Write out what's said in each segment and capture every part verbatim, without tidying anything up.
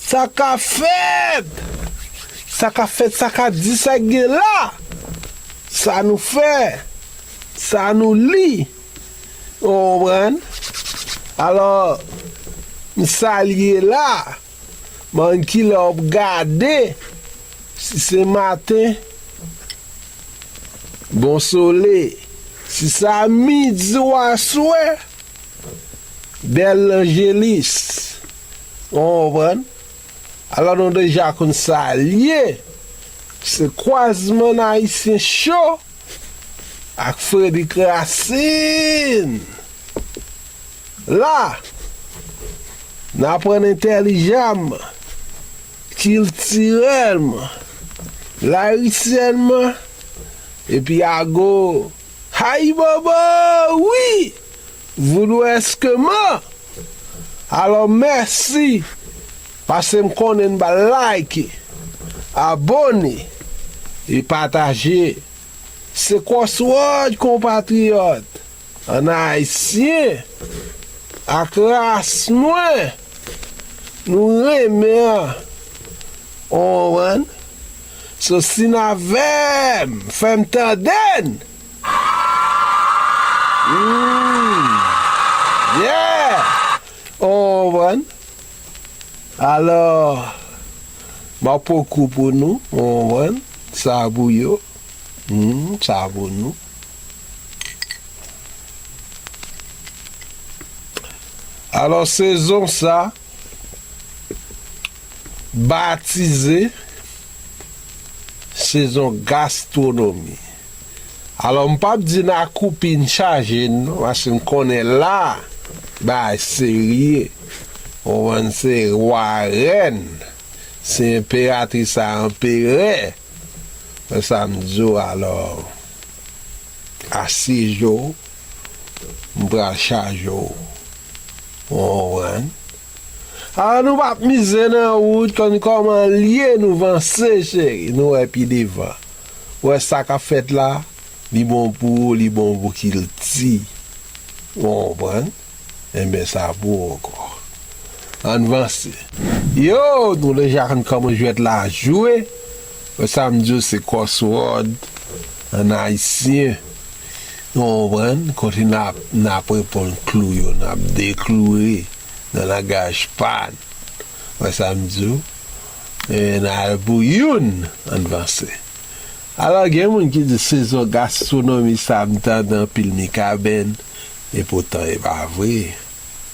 Sa k ap fèt? Sa k ap fèt? Sa k ap di? Sa k gen la? Sa nou fè? Sa nou li? Ou konprann? Alò, m salye la. Ban kilè w ap gade. Si se maten, bon solèy. Si sa midi ou aswè, bèl lanjelis. Ou konprann? Alò, nou deja konn sa l ye. Se kwazman Ayisyen Cho ak Frederick Racine. La, n aprann entèlijanman, kiltirèlman, layisyènman, epi ago, hayibobo, wi, voudou èskeman. Alò, mèsi, paske m konnen n ba like, abòne, e pataje. Se Crossword, konpatriyòt. Ann Ayisyen ak ras mwen, nou renmen an. Ou konprann? So, si n avè m, fè m tande n. Hmm. Yeah! Ou konprann? Alò, m ap pran kou pou nou, ou konprann? Sa pou yo. Hmm, sa pou nou. Alò, sezon sa, batize sezon gastwonomi. Alò, m p ap di n akoupi n chaje n non, paske m konnen la, bagay serye. Ou konprann, se wa rèn, se enperatris a anperè. Men sa m di w, alò, asyeje w, m pral chaje w. Ou konprann? Alò, nou p ap mize nan wout, konn kòman l ye, nou vanse, cheri, nou wè pi devan. Ou wè sa k ap fèt la, li bon pou ou, li bon pou kilti. Ou konprann? Enben, sa pou ou ankò. Ann vanse. Yo, nou deja konn kòman jwèt la jwe. Sa m di w, se crossword ann ayisyen. Ou konprann? Kote n ap, n ap reponn klou yo, n ap dekloure nan langaj pa n. Wè sa m di w? E n al pou youn, ann vanse. Alò, gen moun ki di sezon gastwonomi sa m tande anpil Mikaben, epoutan e pa vre.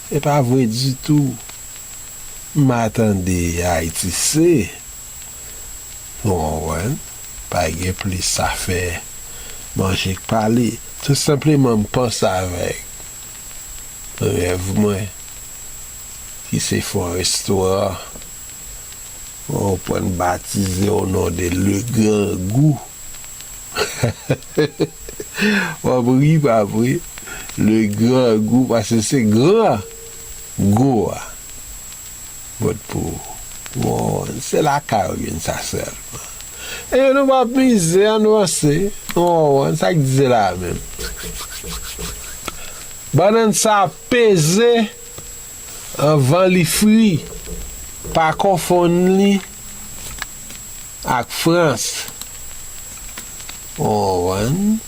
E pa vre ditou. M a tande Ayiti se, ou konprann, pa gen plis afè manje k pale. Tou senpleman, m panse avèk rèv mwen, ki se fè yon restoran, ou konprann, batize o non de Le Grand Goût. W ap ri, pa vre? Le Grand Goût, paske se gran gou a. Vòt pou ou. Bon, se lakay ou jwenn sa sèlman. E nou p ap mize, ann vanse. Bon, sa k di se la menm. Bannann sa peze anvan li fri. Pa konfonn li ak Frans. Ou konprann?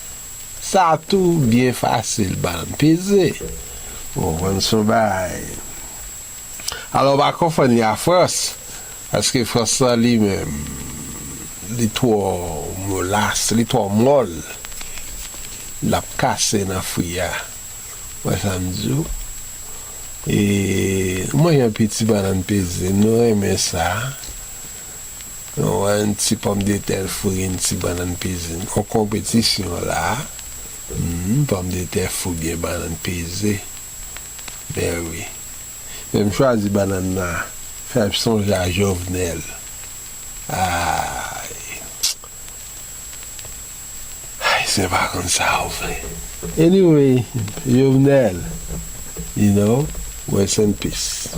Sa tou byen fasil, bannann peze. Ou konprann, se yon bagay. Alò, pa konfonn li a Frans, paske Frans lan li menm, li twò molas, li twò mòl, l ap kase nan fri a. Wè sa m di w? E, mwen yon piti bannann peze, nou renmen sa. Yon ti pòmdetè fri, yon ti bannann peze. Yon konpetisyon la. Hmm, pòmdetè fri oubyen bannann peze. Ben wi. Men m chwazi bannann nan. Fè m sonje a Jovenel. Ay. Ayisyen pa konn sa yo vle. Anyway, Jovenel, you know, rest in peace.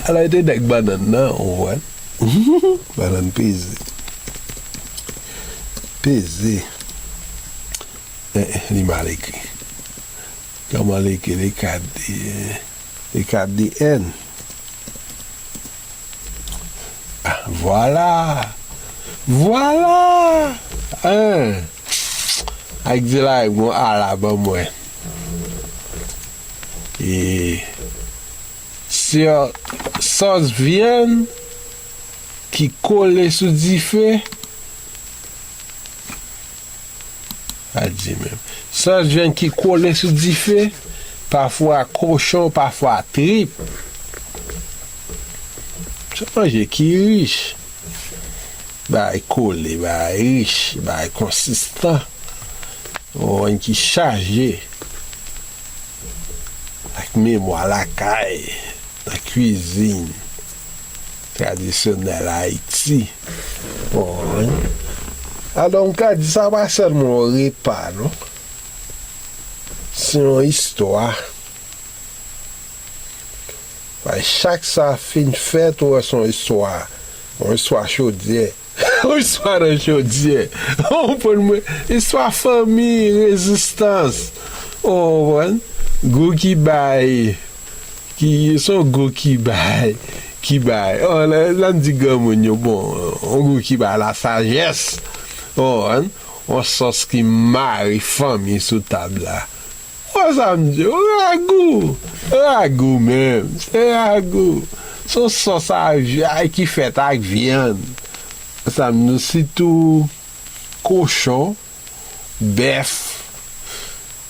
Alò, e te nèg bannann nan, ou wè. Bannann peze. Peze. Eh, eh, li mal ekri. Kòman li ekri? Li ka di, li ka di N. Ah, vwala! Vwala! Hein! Ak di la, bon, ala ban mwen. E, sè, sòs vyann ki kole sou dife. A di menm. Sòs vyann ki kole sou dife, pafwa kochon, pafwa trip. Se manje ki rich. Bagay kole, bagay rich, bagay konsistan. Yon ki chaje ak memwa lakay, nan kwizin tradisyonèl Ayiti. Bon, alò, m ka di sa pa sèlman yon repa, non. Se yon istwa. Paske chak sa fin fèt, ou wè se yon istwa. Yon istwa chodyè. Yon istwa nan chodyè. Ou konprann mwen? Istwa fanmi, rezistans. Ou konprann? Gou ki bay. Ki, se yon gou ki bay. Ki bay. Oh, lè, lè n di granmoun yo, bon, yon gou ki bay lasajès. Ou konprann? Yon sòs ki mare fanmi sou tab la. Wè sa m di w, ragou. Ragou menm, se ragou. Se yon sòs a vyann ki fèt ak vyann. Wè sa m di w, sitou kochon, bèf,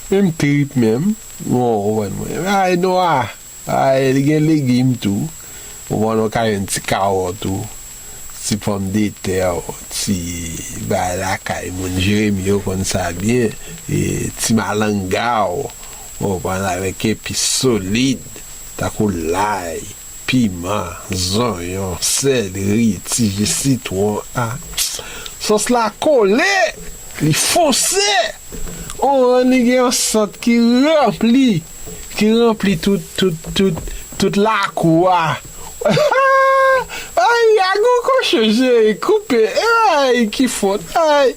menm trip menm. Bon, ou konprann mwen. Ay, nwa. Ay, li gen legim tou. Ou konprann, ou ka jwenn ti kawòt ou, ti pòmdetè, ti bay lakay moun. Jeremi yo konn sa byen. E ti malanga w, ou konprann, avèk epis solid, tankou lay, piman, zonyon, sèleri, ti ji sitwon. A, sòs la kole, li fonse. Ou konprann, li gen yon sant ki ranpli, ki ranpli tout, tout, tout, tout lakou a. Ay, ragou kochon, jere, koupe. Ay, ki fon. Ay,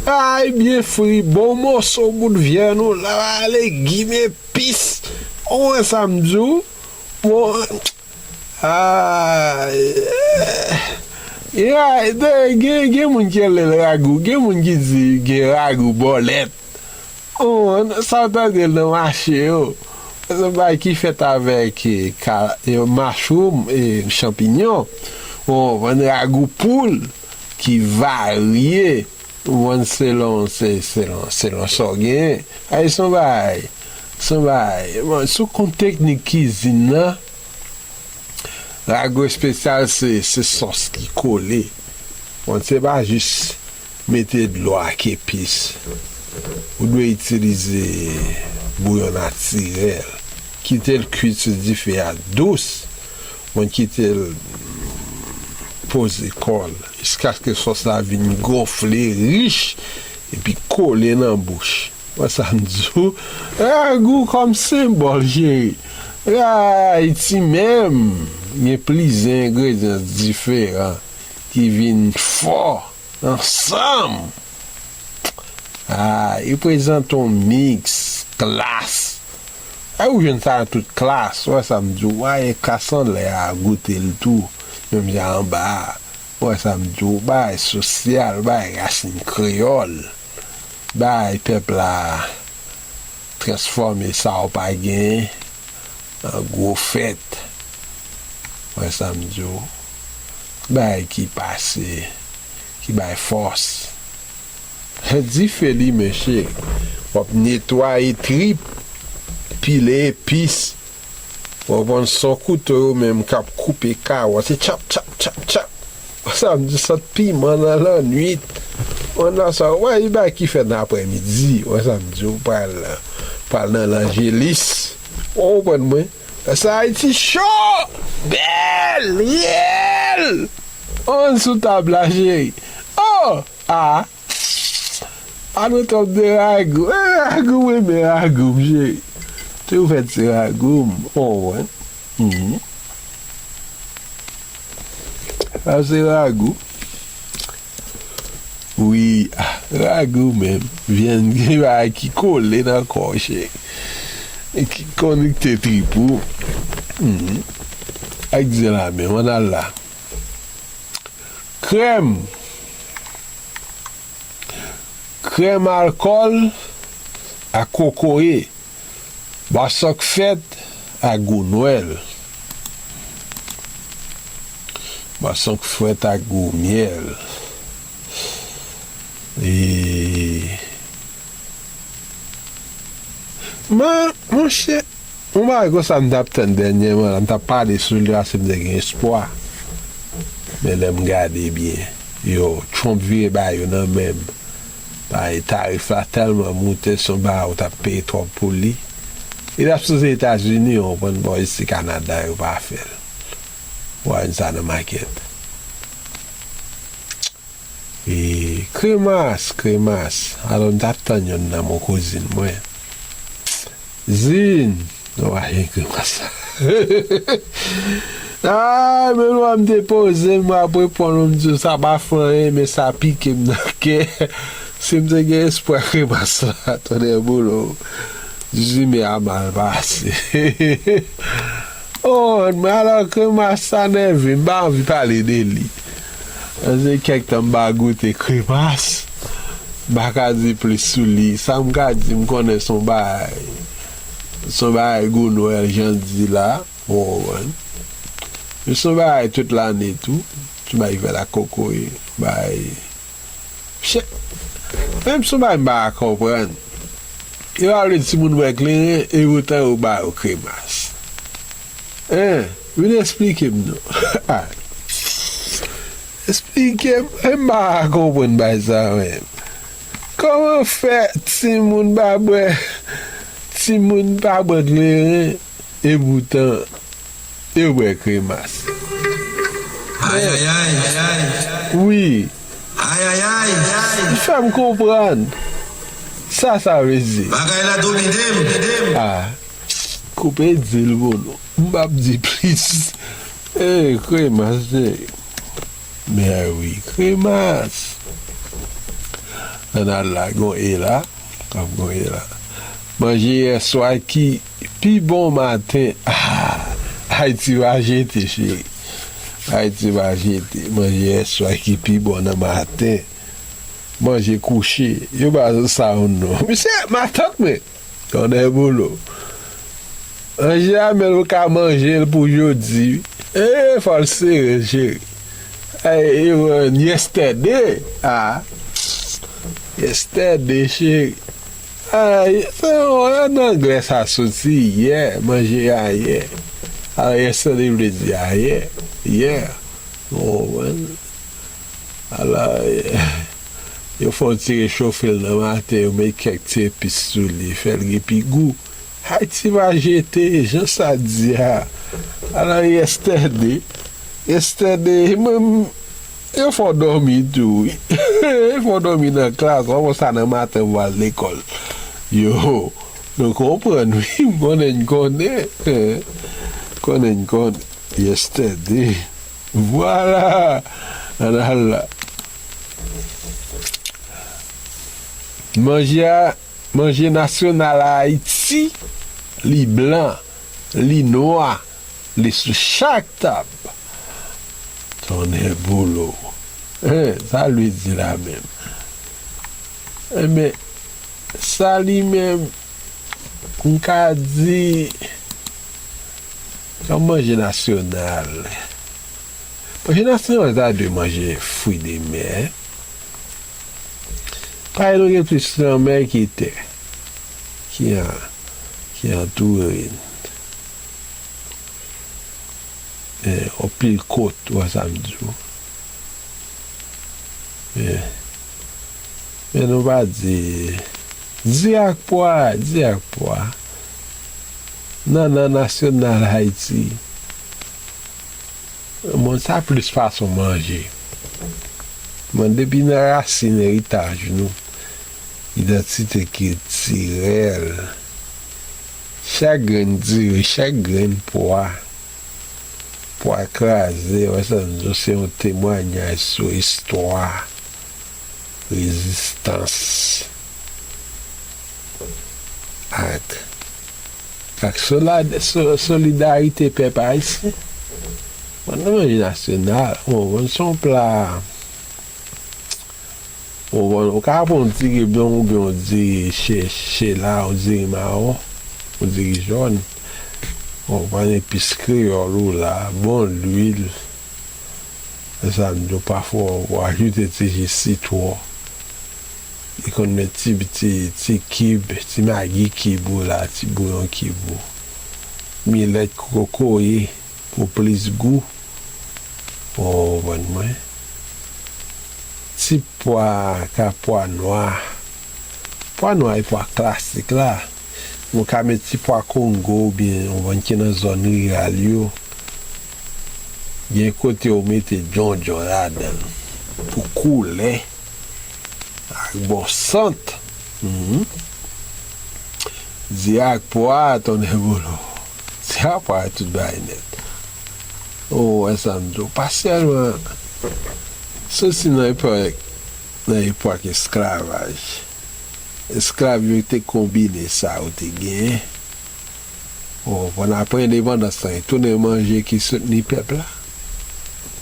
ay, byen fri, bon moso bout vyann ou la, legim, epis. Ou wè sa m di w? Bon, ay, ay, gen, gen moun ki rele l ragou, gen moun ki di gen ragou bòlèt. Oh, sa w tande l nan mache yo. Se yon bagay ki fèt avèk, e, ka, e, mushroom, e, chanpinyon. Ou konprann, ragou poul ki varye. Ou konprann, selon, se, selon, selon sa w genyen. Ay, se yon bagay, se yon bagay. Bon, si w konn teknik kizin nan, ragou espesyal se, se sòs ki kole. Bon, se pa jis mete dlo ak epis. Ou dwe itilize bouyon natirèl. Kite l kwit sou dife a dous. Bon, kite l poze kò l jiskaske sòs la vin gonfle, rich, epi kole nan bouch. Wè sa m di w? Ragou kòm senbòl, cheri. Ayiti menm gen plizyè engredyan diferan ki vin fò ansanm. A, li prezante yon miks, klas. A, ou jwenn sa nan tout klas. Wè sa m di w? Wè, e klas anlè a, goute l tou. Menm jan anba a. Wè sa m di w, bay sosyal, bay rasin kreyòl, bay pèp la transfòme sa w pa genyen an gwo fèt. Wè sa m di w, bay ki pase, ki bay fòs. Dife limen, cheri. W ap netwaye trip, pile epis. Ou konprann, se yon kouto yo menm k ap koupe kawòt. Se tchap, tchap, tchap, tchap. Wè sa m di, sant piman nan lannwit. Ou konn sa, wè, e bagay ki fèt nan aprèmidi. Wè sa m di, ou pral, pral nan Lanjelis. Ou konprann mwen? Sa Ayiti cho! Bèl! Reyèl! Ann sou tab la, cheri. Oh! A! Ann on tòp de ragou. Eh, ragou, mwen renmen ragou, m cheri. Toujou fèt se ragou, m. Ou konprann? Mhm. Sa se ragou. Wi, ah, ragou menm. Vyann gen bagay ki kole nan kò w, cheri. ki konekte trip ou. Mhm. Ak zen la menm, ann al la. Krèm. Krèm alkòl ak kokoye. Bwason k fèt ak gou nwèl. Bwason k fèt ak gou myèl. E, man, monchè, yon bagay konsa m t ap tann dènyèman la, m t ap pale sou li la, se m te gen espwa. Men lè m gade byen, yo, Trump vire ba yo nan men m. Bay tarif la tèlman moute, se yon bagay ou t ap peye twòp pou li. Li t ap sipoze Etazini, ou konprann, bò isi Kanada, yo pa fè l. Ou pa jwenn sa nan makèt. E, kremas, kremas. Alò, m t ap tann youn nan men kouzin mwen. Zin, nou pa jwenn kremas la. Ah, men lè m te poze, m ap reponn ou, m di w sa pa fè anyen, men sa pike m nan kè. Si m te gen espwa kremas la, tonnè bolo. Zin, men a mal pase. Oh, men alò kremas sa nève m, m pa anvi pale de li. Sa se kèk tan m pa goute kremas. M pa ka di plis sou li. Sa m ka di, m konnen se yon bagay, se yon bagay gou nwèl, jan di la. Ou konprann? Men se yon bagay tout lane tou. Ti bagay ki fèt ak kokoye, bagay. Chè, menm si yon bagay m pa ka konprann. E pa vle di timoun bwè kleren, e poutan yo ba yo kremas. Hein? Vin esplike m non. Ah. Esplike m, e m pa ka konprann bagay sa menm. Kòman fè timoun pa bwè, timoun pa bwè kleren, e poutan yo bwè kremas? Ayayay. Wi. Ayayay. Li fè m konprann sa sa vle di. Bagay la domine m. Ah. Koupe di l pou nou. M p ap di plis. E, kremas, se. Mèwi, kremas. Ann al la, gon e la. Ap gon e la. Manje yèswa ki pi bon maten. Ah, Ayiti pa jete, cheri. Ayiti pa jete. Manje yèswa ki pi bon nan maten. Manje kouche. Yo ba sa yon non. Misye, matant mwen. Tonnè bolo. An jeneral, men ou ka manje l pou jodi. E, fò l sere, cheri. Ay, e, yesterday. Ah. Yesterday, cheri. Ay, se yon, an anglè sa soti yè, manje ayè. Alò, yesterday vle di ayè. Yè. Ou konprann? Alò, yo fè yon ti rechofe l nan maten, yo met kèk ti epis sou li, fè l gen pi gou. Ayiti pa jete, jan sa di a. Alò, yesterday, yesterday, mwen, yo fè w dòmi tou, wi. Yo fè w dòmi nan klas, w ap wè sa nan maten pou al lekòl. Yo, nou konprann, wi, m konnen n konnen. Konnen n konnen. Yesterday. Vwala! Ann al la. Manje a, manje nasyonal a Ayiti, li blan, li nwa, li sou chak tab. Tonnè bolo. Hein, sa l vle di la menm? Enben, sa li menm, m ka di, kòm manje nasyonal. Manje nasyonal ta dwe manje fwi de mè. Paske nou gen plis lanmè ki tè, ki an, ki antoure n. Eh, anpil kot, ou wè sa m di w. Eh, men nou pa di, di ak pwa, di ak pwa. Nannan nasyonal Ayiti. Bon, sa plis fason manje. Bon, depi nan rasin eritaj nou, idantite kiltirèl, chak grenn diri, chak grenn pwa, pwa kraze, wè sa, se yon temwayaj sou istwa, rezistans ak ak solad- so- solidarite pèp ayisyen. Bon, nou manje nasyonal, bon, bon, se yon pla, bon, bon, ou ka pran yon diri blan oubyen yon diri che- chela, yon diri mawon, yon diri jòn, bon, pran epis kreyòl ou la, bon lwil, se sa m di w, pafwa ou ajoute ti ji sitwon. Li konn met ti, ti, ti kib, ti magi kib ou la, ti bouyon kib ou. Milèt kokoye pou plis gou. Ou konprann mwen? Ti pwa, ka pwa nwa. Pwa nwa e pwa klasik la. Nou ka met ti pwa Kongo oubyen ou konprann ki nan zòn riral yo. Gen kote yo mete djondjon ladan l pou koulè ak bon sant. Mhm. Di ak pwa, tonnè bolo. Di ak pwa, tout bagay nèt. Ou wè sa m di w. Pasyèlman, se osi nan epòk, nan epòk esklavaj. Esklav yo te konbine sa yo te genyen. Ou konprann, apre endepandans lan, li tounen manje ki soutni pèp la.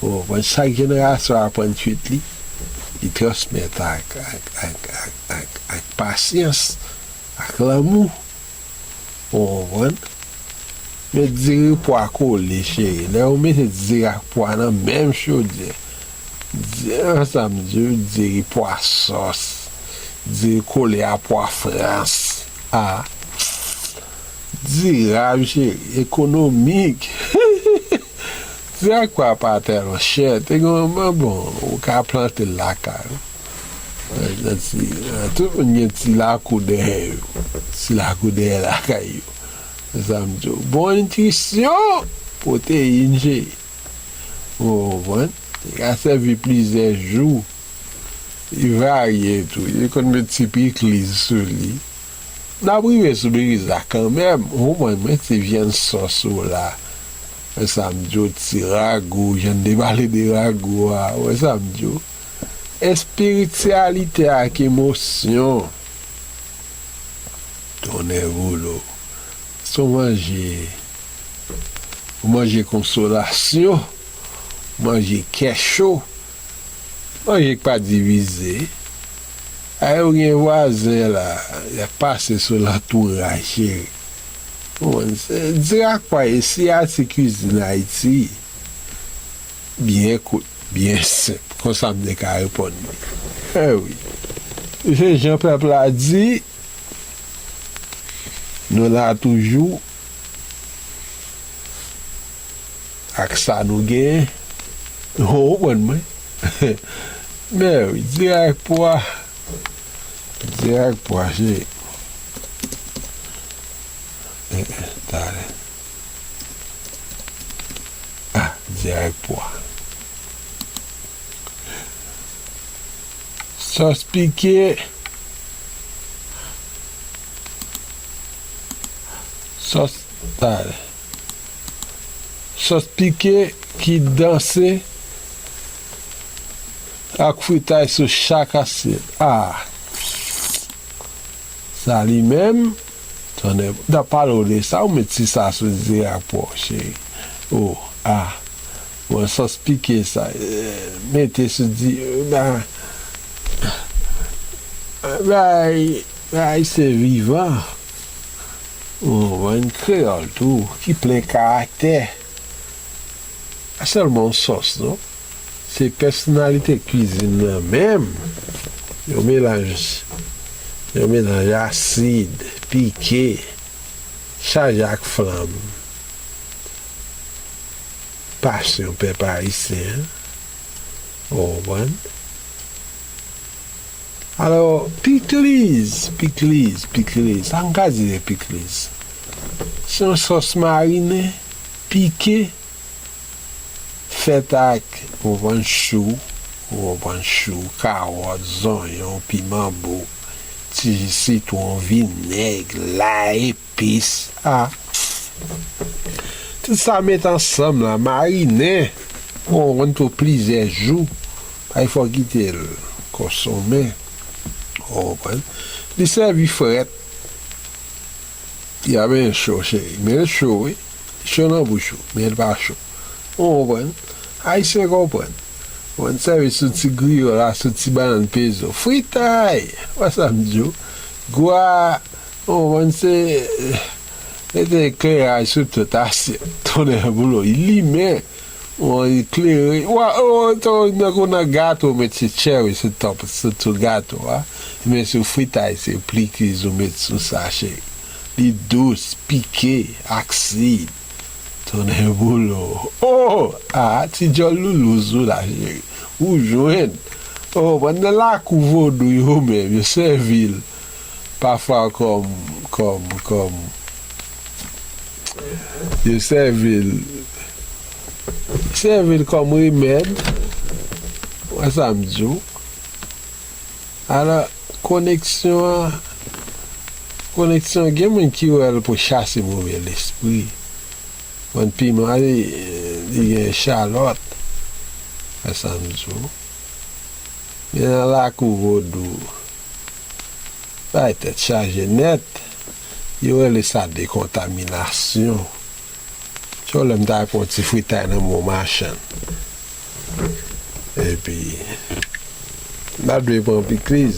Ou konprann, chak jenerasyon aprann kwit li, li transmèt ak, ak, ak, ak, ak, ak pasyans, ak lanmou. Ou konprann? Men diri pwa kole, cheri. Lè ou mete diri ak pwa nan menm chodyè, di, an sa m di w, diri pwa sòs, diri kole a pwa frans, a, dirab, cheri, ekonomik. Diri ak pwa pa tèlman chè. Te gen yon moman, bon, ou ka plante l lakay ou. Nan ti, nan tout moun gen ti lakou dèyè yo. Ti lakou dèyè lakay yo. Se sa m di w. Bon nitrisyon, pwoteyin, cheri. Ou konprann? Li ka sèvi plizyè jou. Li varye tou. Li konn met ti pikliz sou li. N ap rive sou pikliz la kanmenm. Ou konprann, mwen, ti vyann sòs ou la. Wè sa m di w, ti ragou, jan n te pale de ragou a. Wè sa m di w. Espirityalite ak emosyon. Tonnè bolo. Se yon manje, yon manje konsolasyon, manje kè cho, manje k pa divize. Ay, ou gen vwazen la, y ap pase sou lantouray, cheri. Ou konprann, se diri ak pwa e siyati kwizin Ayiti. Byen kout, byen senp. Konsa m te ka reponn li. Eh wi. Se jan pèp la di, nou la toujou ak sa nou genyen. Ou konprann mwen? Men wi, diri ak pwa. Diri ak pwa, se, eh, eh, talè. Ah, diri ak pwa. Sòs pike. Sòs, talè. Sòs pike ki danse ak fritay sou chak asyèt. Ah! Sa li menm, tonnè, m t ap pale w de sa, ou met ti sa sou diri ak pwa w, cheri. Oh, ah. Bon, sòs pike sa, eh, mete sou di, eh, ba, bay, bay se vivan. Ou konprann, kreyòl tou, ki plen karaktè. Pa sèlman yon sòs, non. Se pèsonalite kwizin nan menm. Yon melanj, yon melanj asid, pike, chaje ak flanm. Pasyon pèp ayisyen an. Ou konprann? Alò, pikliz, pikliz, pikliz. Sa m ka di de pikliz? Se yon sòs marinen, pike, fèt ak, ou konprann, chou, ou konprann, chou, kawòt, zonyon, piman bouk, ti ji sitwon, vinèg, lay, epis, a. Tout sa met ansanm la, marinen, ou konprann, pou plizyè jou. Pa fò kite l konsonmen. Ou konprann? Li sèvi frèt. Ya, men cho, cheri. Men l cho, wi. Cho nan bouch ou, men l pa cho. Ou konprann? Ayisyen konprann. Konprann, sèvi sou ti griyo la, sou ti bannann pezo. Fritay! Wè sa m di w? Gwa, ou konprann, se, mete ekleraj sou tout asyèt. Tonnè boulo, limen. Ou klere. Wa, o, to, nan, nan gato, ou met se cherry sou top, sou tout gato a. Men sou fritay, se pikliz ou met sou sa, cheri. Li dous, pike, aksid. Tonnè boulo. O! A, ti djòl loulouz ou la, cheri. Ou jwenn. O, pandan lakou vodou yo menm, yo sèvi l pafwa kòm, kòm, kòm, yo sèvi l, sèvi l kòm remèd. Wè sa m di w. Alò, koneksyon an, koneksyon, gen moun ki wè l pou chase move lespri. Konn piman, li, li gen chalòt. Wè sa m di w. Men nan lakou vodou, bay tèt chaje nèt. Yo rele sa dekontaminasyon. Tjò, lè m ta pran yon ti fritay nan men w machann. Epi, m pa dwe pran pikliz.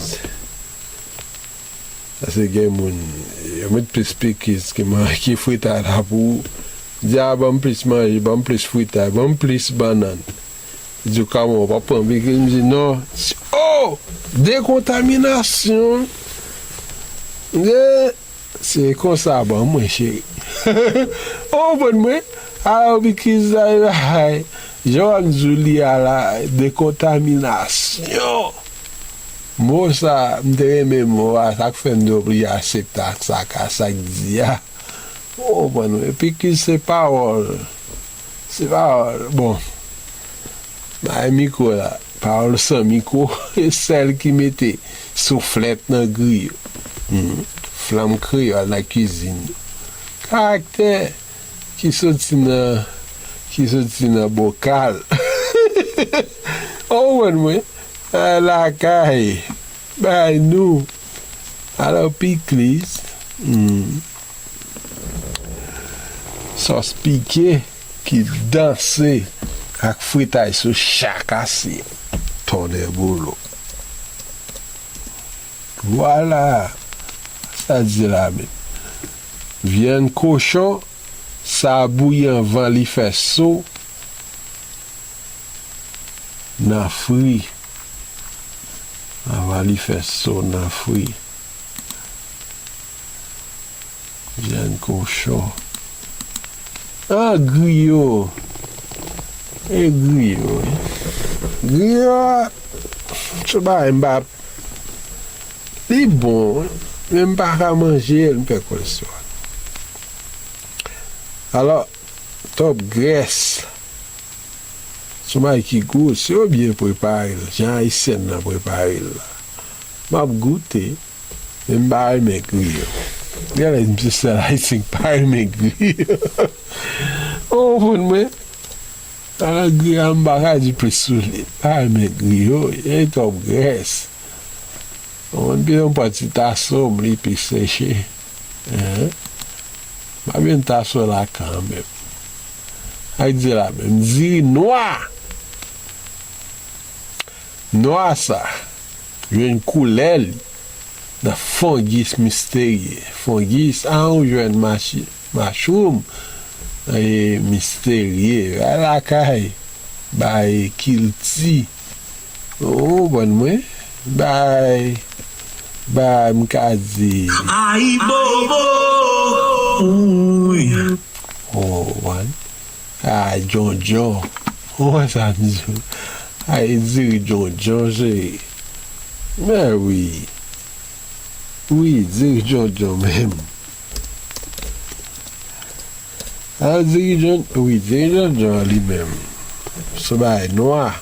Paske gen moun, yo met plis pikliz ki man-, ki fritay la pou ou. Di, a, ban m plis manje, ban m plis fritay, ban m plis bannann. Li di w, kòman, ou p ap pran pikliz? M di, non. Si, o! Dekontaminasyon. Ye, se konsa, ban mwen, cheri. Ou konprann mwen? Alò, pikliz la, e bay. Jan w ap di w li a la, dekontaminasyon. Mo sa, m te renmen mo a, sa k fè m te oblije aksepte ak sa, ak sa k di a. Ou konprann mwen? Pikliz se pawòl. Se pawòl. Bon. Bay mikwo la. Pawòl san mikwo. E sèl ki mete souflèt nan griyo. Hmm. Flanm kreyòl nan kizin yo. Karaktè ki soti nan, ki soti nan bokal. Ou konprann mwen? A lakay. Bay nou. Alò, pikliz. Hmm. Sòs pike ki danse ak fritay sou chak asyèt. Tonnè boulo. Vwala. Sa di la menm. Vyann kochon, sa bouyi anvan li fè so. Nan fri. Anvan li fè so nan fri. Vyann kochon. A, griyo. E griyo, wi. Griyo a, se bagay m pa, li bon, men m pa ka manje l, m pè kolestewòl. Alò, top grès. Se yon bagay ki gou, si yo byen prepare l, jan Ayisyèn nan prepare l la. M ap goute, men m pa renmen griyo. Genlè m se sèl Ayisyen ki pa renmen griyo. Ou konprann mwen? Alò, griyo a, m pa ka di plis sou li. M pa renmen griyo, e twòp grès. Ou konn, pi yon pati taso m, li pi seche. Hein? M ap jwenn taso la kanmenm. Ak di la menm, diri nwa! Nwa sa, jwenn koulè li nan fongis misterye. Fongis, a, ou jwenn machi-, mushroom, e, misterye. Bay lakay, bay kilti. Ou konprann mwen? Bay, bay, m ka di. Ayibobo! Wi. Ou konprann? Ay, djondjon. Ou wè sa m di w? Ay, diri djondjon, se. Men wi. Wi, diri djondjon menm. Ay, diri djon-, wi, diri djondjon an li menm. Se yon bagay nwa.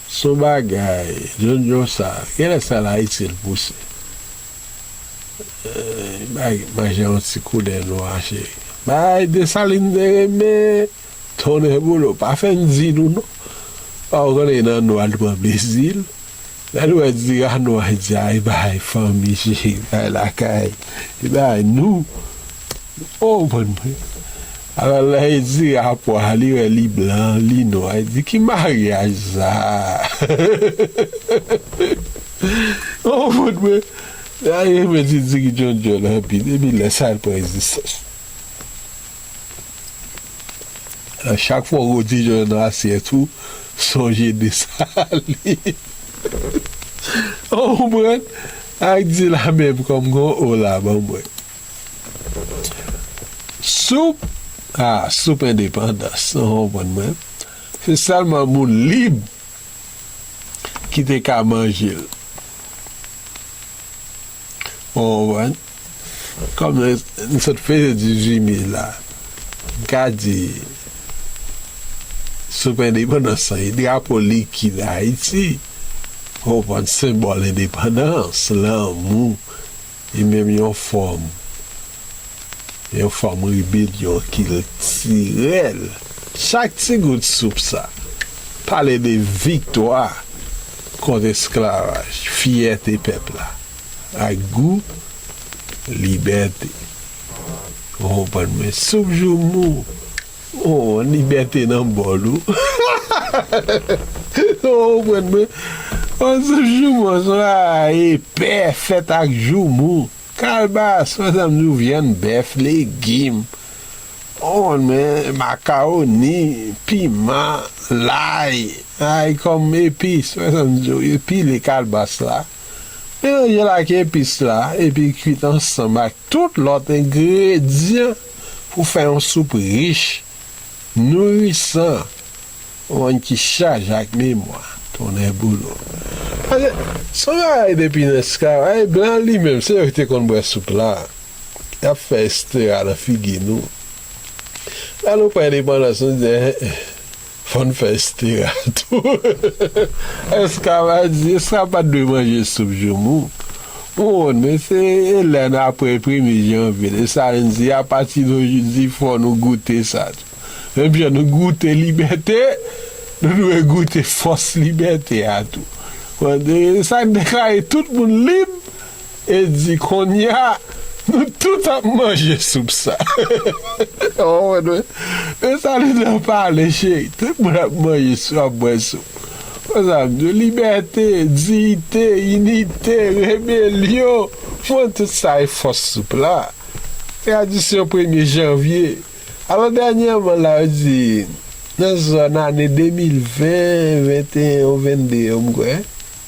Se yon bagay, djondjon sa, genlè sèl Ayiti l pouse. Eh, bay, manje yon ti koulè nwa, cheri. Bay, Desalin te renmen, tonnè boulo, pa fè n di nou non. Pa w konnen nan nwa l pran plezi l. Lè l wè dira nwa, li di, "Ay, bay fanmi, cheri, bay lakay, bay nou." Ou konprann mwen? Alò, lè li di rapò a, li wè li blan, li nwa, li di, "Ki maryaj sa a?" Ou konprann mwen? Ay, mwen di, di ki djondjon anpil, epi lè sa, l pran egzistans. Chak fwa w gwo ti jòn nan asyèt ou, sonje Desalin. Ou konprann? Ak di la menm kòm gon o la ban mwen. Soup, ah, soup endepandans, ou konprann mwen? Se sèlman moun lib ki te ka manje l. Ou konprann? Kòm n sot fete dizuit me la, m ka di, soup endepandans lan, e drapo likid Ayiti, ou konprann, senbòl endepandans, lanmou, e menm yon fòm, yon fòm rebelyon kiltirèl. Chak ti gout soup sa pale de viktwa kont esklavaj, fyète pèp la, ak gou libète. Ou konprann mwen? Soup joumou, oh, libète nan bòl ou. Ou konprann mwen? Oh, soup joumou, se yon bagay epè, fèt ak joumou. Kalbas, fè sa m di w, vyann bèf, legim, ou konprann mwen, makawoni, piman, lay, lay kòm epis, fè sa m di w, epile kalbas la. Melanje l ak epis la, epi kwit ansanm ak tout lòt engredyan pou fè yon soup rich, nourisan, yon ki chaje ak memwa, tonnè boulon. Paske, se yon bagay depi nan esklavaj, blan li menm, se yo ki te konn bwè soup la. Y ap fè estera nan figi nou. Lè nou pran endepandans, nou di, eh, eh, fò n fè estera tou. Esklavaj di, esklav pa t dwe manje soup joumou. Ou konprann, men se lè n apre premye janvye, Desalin di, apati de jodi, fò nou goute sa tou. Menm jan nou goute libète, nou dwe goute fòs libète a tou. Bon, e sa k deklare tout moun lib e di, "Kounye a, nou tout ap manje soup sa." Ou konprann? E sa li nan pale, cheri. Tout moun ap manje soup, ap bwè soup. Fò sa m di w, libète, diyite, inite, rebelyon. Mwen, tout sa e fòs soup la. Tradisyon premye janvye. Alò, dènyèman la, yo di, nan zòn ane de mil ven, venteyen ou vennde yo, m kwè,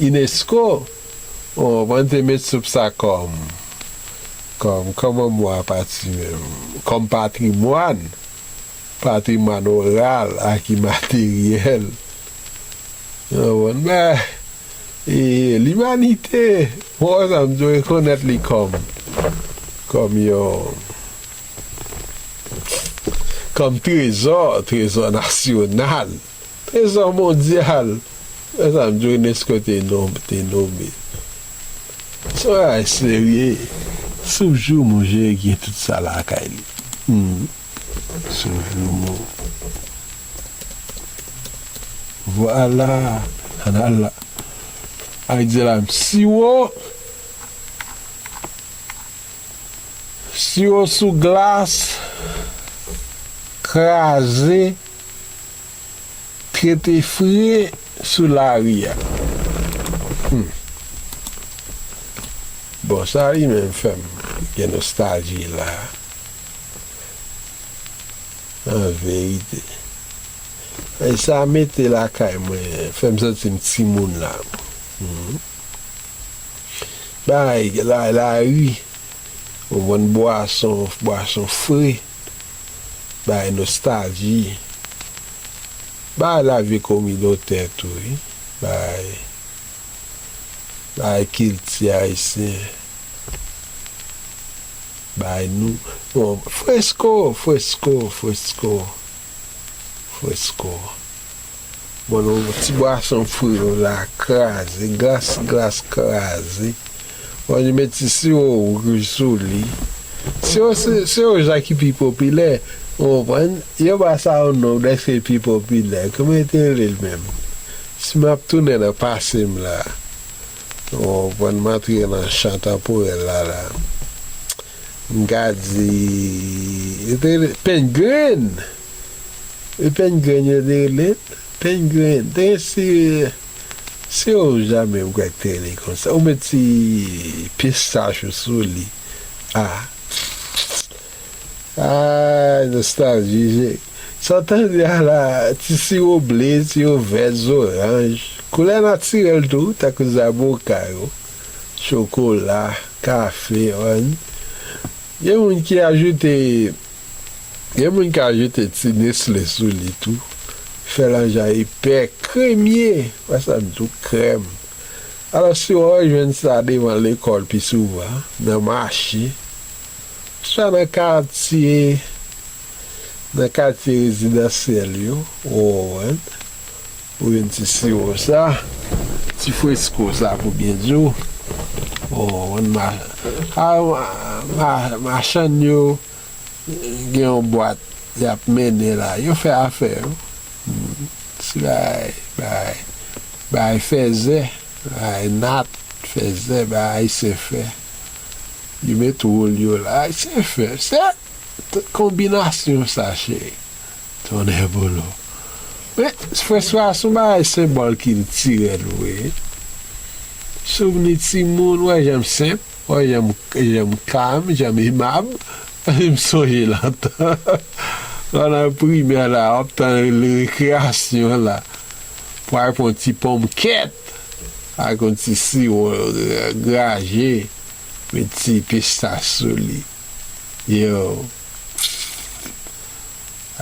inesko, bon, mwen te met soup sa kòm, kòm, kòman mo a pati menm? Kòm patrimwàn, patrimwàn oral ak imateryèl. Ou konprann? Men, e, limanite, bon, sa m di w, rekonèt li kòm, kòm yon, kòm trezò, trezò nasyonal, trezò mondyal. Sa m di w, inesko te nonm-, te nonmen. Se yon bagay serye. Soup joumou, je gen tout sa lakay li. Hmm. Soup joumou. Vwala. Ann al la. Ay di la, siwo. Siwo sou glas, kraze, trete fre sou lari a. Hmm. Bon, sa li menm fè m gen nostalji la. An verite. E sa mete lakay mwen, fè m santi m timoun la. Hmm. Bay la, lari, ou vann bwason, bwason fre, bay nostalji, bay lavi kominotè tou, wi. Bay, bay kilti ayisyen, bay nou, bon, fresko, fresko, fresko, fresko. Bon, nou ti bwason fre yo la, kraze, glas, glas kraze. Bon, nou met ti siwo wouj sou li. Siwo, si, siwo sa ki pi popilè, ou konprann? Yo ba sa yon non, dèske pi popilè. Kòman yo te rele l menm? Si m ap tounen nan pase m la. Ou konprann, m antre nan chan tanporèl la, la. M ka di, e te Pengrenn. E Pengrenn yo te rele l. Pengrenn. Te gen si, si yo jamè m kwè k te rele konsa. Ou met ti pistach ou sou li. Ah. Ah, nostalji. Sa w tande a la, ti siwo ble, siwo vèt, zoranj. Koulè natirèl tou, tankou zaboka yo, chokola, kafe, ann. Gen moun ki ajoute, gen moun ki ajoute ti Nestle sou li tou. Fè l an jan epè, kremye. Wè sa m di w, krèm. Alò, si w jwenn sa devan lekòl pi souvan, nan mache, swa nan katye, nan katye rezidansyèl yo, ou konprann, ou jwenn ti siwo sa, ti fresko sa pou byen di w, ou konprann, ma-, a, ma-, ma-, machann yo, gen yon bwat y ap mennen la. Yo fè afè yo. Hmm. Ti bagay, bagay, bagay fèzè, bagay nat, fèzè, bagay Ayisyen fè. Yo met wòl yo la. Ayisyen fè. Se t-, konbinasyon sa, cheri. Tonnè bolo. Men, fresko a se yon bagay senbòl kiltirèl vre. Souvni timoun, wè jan m senp. Wè, jan m, jan m kalm, jan m emab. M sonje lontan. Lè w nan primè la, w ap tann rekreyasyon la. Pou al pran ti ponmkèt ak yon ti siwo, eh, graje, met ti pistach sou li. Yo.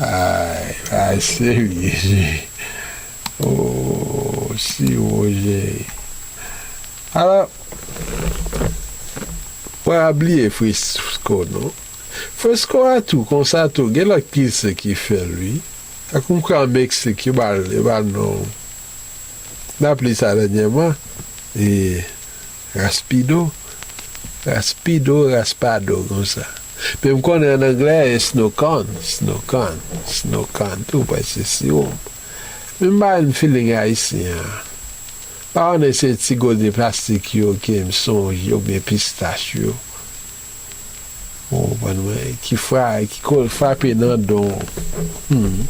Ay, ay, serye. Oh, siwo, cheri. Alò, pa bliye fresko, non. Fresko a tou, konsa tou, gen lòt kilti ki fè l, wi. Ak m kwè an Meksik, yo ba l, yo ba l non. N ap li sa dènyèman. E, Raspido. Raspido, raspado, konsa. Men m konnen an anglè, e snow cone, snow cone, snow cone, tou prèske siwo. Men m pa wè feeling ayisyen an. Pa konnen se ti gode plastik yo ke m sonje, oubyen pistach yo. Ou konprann mwen? Ki fra-, ki ko-, frape nan don. Hmm.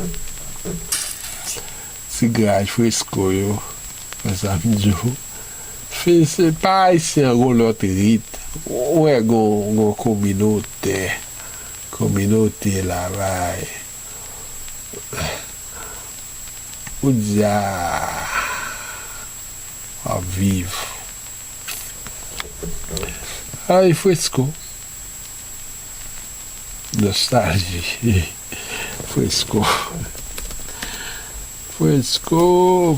Ti graj fresko yo. Konsa m di w. Fi, se pa ayisyen an gon lòt rit. Ou wè gon, gon kominotè. Kominote la, bay. Ou di a, w ap viv. Ay, fresko. Nostalji. Fresko. Fresko,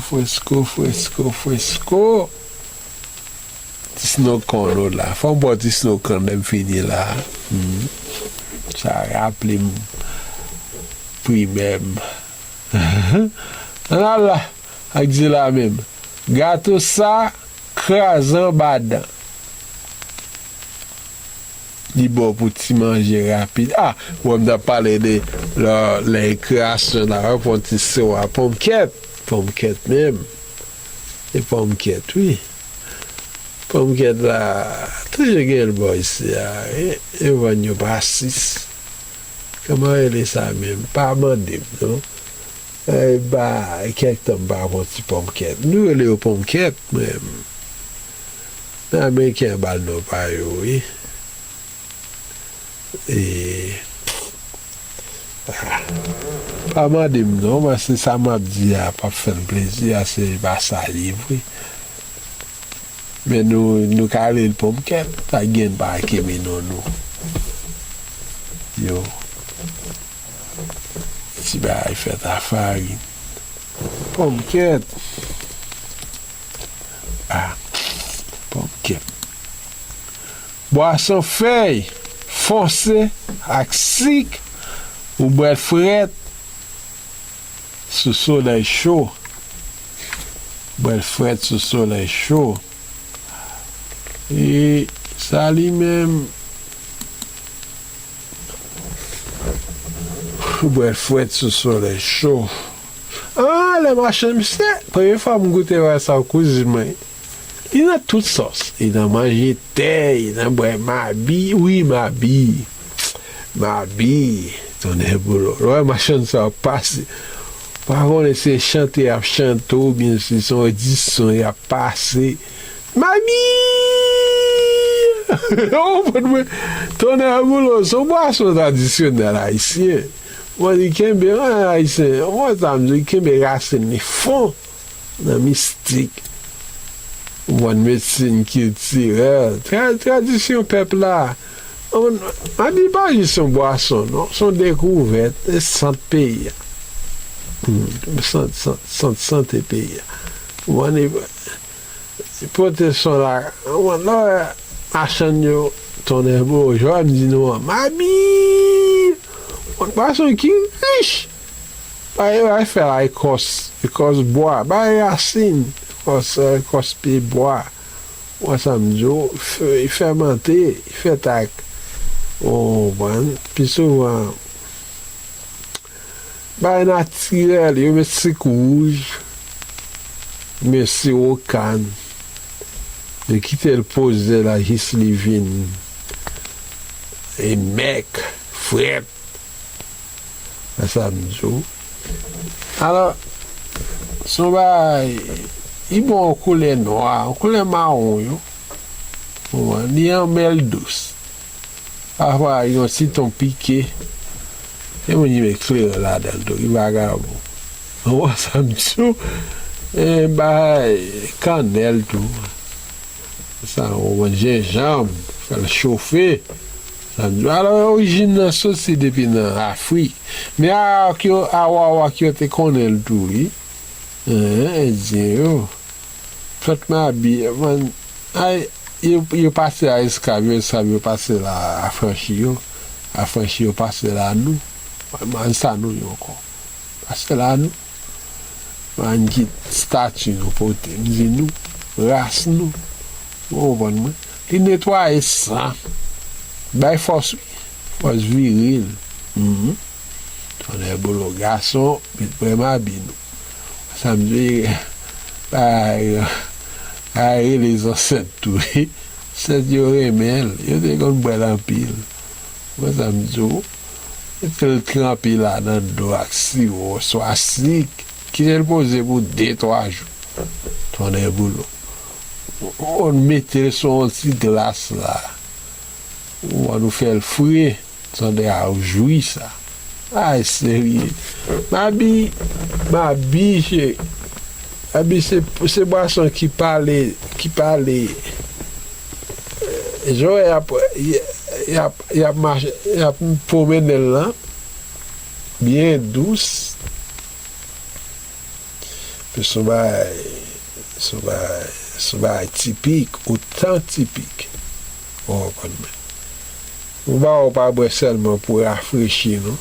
fresko, fresko, fresko. Ti snow cone la. Fò m pran ti snow cone lè m fini la. Hmm. Sa raple m primè m. Ann al la, ak di la menm. Gato sa kraze anba dan. Li bon pou ti manje rapid. Ah, bon, m t ap pale de lè, lè kreyasyon la, wè, pran ti siwo a, ponmkèt. Ponmkèt menm. E ponmkèt, wi. Ponmkèt la, toujou gen l bò isi a. E, e vann yo pa sis. Kòman rele sa menm? Pa mande m, non. E ba, kèk tan m pa pran ti ponmkèt. Nou rele yo ponmkèt, men. Men Ameriken an ba l non pa yo, wi. E, ah, pa mande m non, paske sa m ap di a p ap fè n plezi, a se pa sa li vre. Men nou, nou ka rele l ponmkèt, sa gen pa kenbe non nou. Yo. Ti bagay fèt a farin. Ponmkèt. Ah, ponmkèt. Bwason fèy fonse ak sik, ou bwè l frèt sou solèy cho. Bwè l frèt sou solèy cho. E sa li menm, bwè l frèt sou solèy cho. Ah, lè mache misye, premye fwa m goute wè sa, kouzin mwen. Li nan tout sòs. Li nan manje tè, li nan bwè mabi. Wi, mabi. Mabi. Tonnè bolo. Lè w wè machann sa yo pase. Pa konnen se chante y ap chante oubyen se se yon edisyon y ap pase. Mabi! Ou konprann mwen? Tonnè bolo, se yon bwason tradisyonèl ayisyen. Bon, li kenbe, an ayisyen, ou konn sa m di, li kenbe rasin li fon nan mistik. Ou konprann, medsin kiltirèl, tra-, tradisyon pèp la. Ou konprann, mabi pa jis yon bwason, non, se yon dekouvèt, se sant peyi a. Hmm, sant, sant, sant, sante peyi a. Ou konprann, li pote son la, ou konprann, lè w wè machann yo, tonnè bolo, jan m di nou an, mabi! Ou konprann, bwason ki rich! Bay, bay fè la ekòs, ekòs bwa, bay rasin, ekòs, ekòs pye bwa. Ou wè sa m di w, fè, fèmante, fèt ak, ou konprann, pi souvan, bay natirèl, yo met sik wouj, met siwo kann, yo kite l poze la jis li vin e mèk, frèt. Wè sa m di w. Alò, se yon bagay, li bon yon koulè nwa, yon koulè mawon yo. Ou konprann? Li anmèl dous. Pafwa, yon siton pike. Gen moun ki met kleren ladan l tou, ki vagabon. Ou konprann sa m di w? E bay kannèl tou. Sa, ou konprann, jenjanm, fè l chofe. Sa m di w. Alò, orijin nan soti depi nan Afrik. Men Arawak yo, Arawak yo te konnen l tou, wi. Hein, Endyen yo. Plant mabi, man, ay, yo, yo pase a esklav yo, esklav yo pase la afranchi yo, afranchi yo pase la nou. Man, sa nou ye ankò. Pase la nou. Man, ki estati nou pote, m di nou, ras nou. Ou konprann mwen? Li netwaye san, bay fòs, wi. Fòs viril. Mhm. Tonnè bolo, gason, met bwè mabi nou. Sa m di, bay, bay rele zansèt tou. Zansèt yo renmen l, yo te konn bwè l anpil. Wè sa m di w, mete l tranpe la nan dlo ak siwo, swa sik, kite l poze pou de, twa jou. Tonnè bolo. Ou konn mete l sou yon ti glas la. Ou konn ou fè l fre. Tande a, ou jwi sa. Ay, serye. Mabi, mabi, se, mabi se, se bwason ki pale, ki pale. Jan y ap, y, y ap, y ap mache, y ap pwomennen l lan. Byen dous. Epi se yon bagay, se yon bagay, se yon bagay tipik, otan tipik. Ou konprann mwen. Yon bagay ou pa bwè sèlman pou rafrechi, non.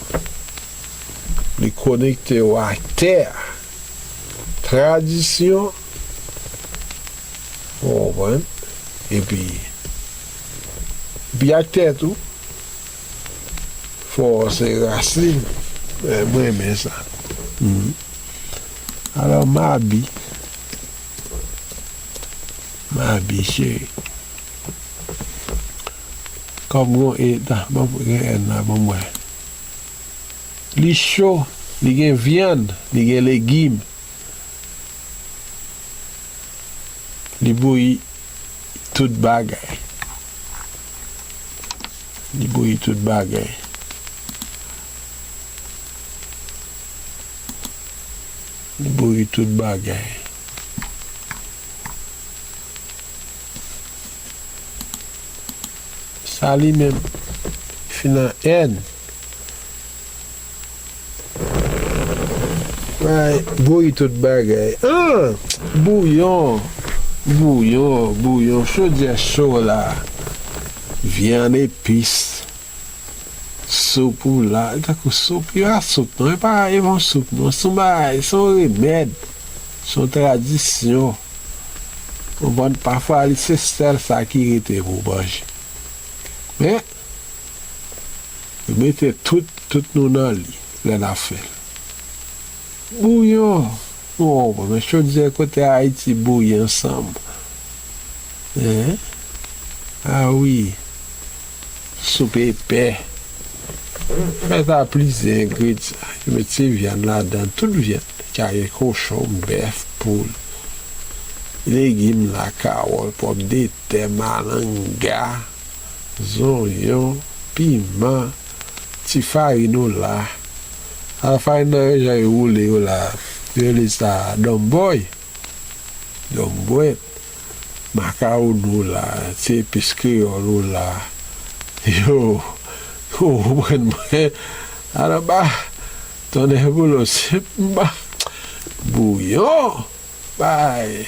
Li konekte w ak tè a. Tradisyon. Ou konprann? Epi, epi ak tè tou. Fò se rasin. Eh, mwen renmen sa. Mhm. Alò, mabi. Mabi, cheri. Kòm gon e, ta, ban m gen èn la, ban m wè. Li cho, li gen vyann, li gen legim. Li bouyi tout bagay. Li bouyi tout bagay. Li bouyi tout bagay. Sa li menm. Fin an èn. Ay, bouyi tout bagay. Ah! Bouyon. Bouyon, bouyon. Chodyè cho la. Vyann epis. Soup ou la. Li tankou soup. Yo a soup, non. E pa, e pa yon soup, non. Se yon bagay, se yon remèd. Se yon tradisyon. Ou konprann? Pafwa, li se sèl sa ki rete pou w manje. Men, yo mete tout, tout nou nan li, lè n ap fè l. Bouyon. Bon, bon, men chodyè kote Ayiti bouyi ansanm. Hein? Ah wi. Soup epè. Fèt a plizyè engredyan. Yo met ti vyann ladan, tout vyann. Ka gen kochon, bèf, poul. Legim la, kawòt, pòmdetè, malanga, zonyon, piman, ti farin ou la. A farin nan yo jan yo woule yo la. Yo rele sa donbòy. Donbwèt. Makawon nou la, ti epis kreyòl ou la. Yo, ou konprann mwen? Alò, ba, tonnè boulo, se, ba, bouyon, bay.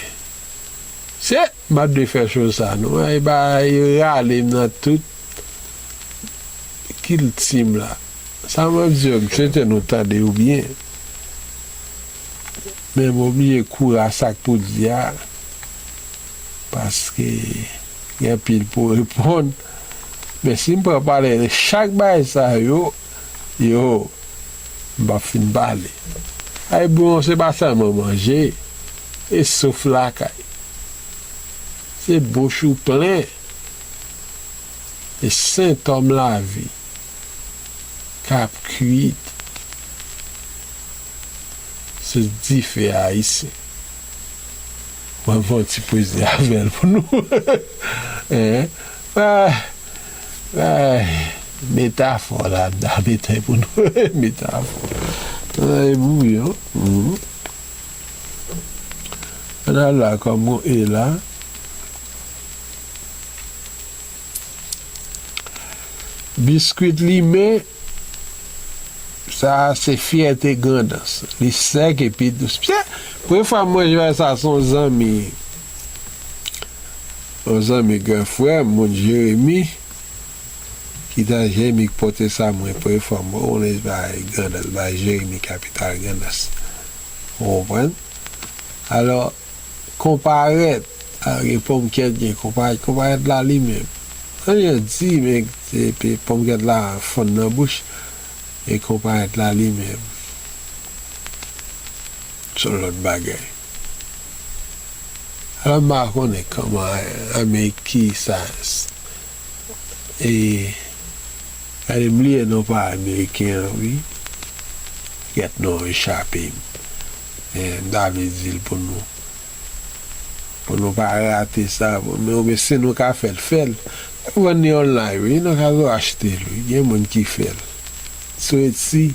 Se, m ap dwe fè cho sa, non? Ay, bay, rale m nan tout kilti m la. Sa m ap di yo, m swete nou tande yo byen. Men m oblije kouri a sa k pou di a, paske gen anpil pou reponn. Men si m pran pale de chak bagay sa yo, yo, m p ap fin pale. Ay, bouyon, se pa sèlman manje, e souf lakay. Se bouch ou plen. E sentòm lavi k ap kwit sou dife ayisyen. Mwen fè yon ti pwezi avè l pou nou. Hein? Ah, ah, metafò la, m ta mete pou nou. Metafò. Ay, bouyon. Mhm. Ann al la, kòm ou e la. Biskwit limen, sa a se fyète Grandans. Li sèk epi dous. Pye, premye fwa m manje bagay sa, se yon zanmi, yon zanmi gran frè m, moun Jeremi, ki t an Jeremi ki pote sa mwen premye fwa m wè yon bagay Grandans, bagay Jeremi kapital Grandans. Ou konprann? Alò, konparèt, a, gen ponmkèt, gen konparèt, konparèt la li menm. An jan di, men, se, pe, ponmkèt la fonn nan bouch, e konparèt la li menm, se yon lòt bagay. Alò, m pa konnen kòman Amerik ki sa, e, gade, m bliye non pa Ameriken an, wi. Gèt non, echape m. E, m ta vle di l pou nou. Pou nou pa rate sa, pou nou, men si nou ka fè l, fè l. Yo vann li online, wi, nou ka zo achte l, wi. Gen moun ki fè l. Sou Etsy,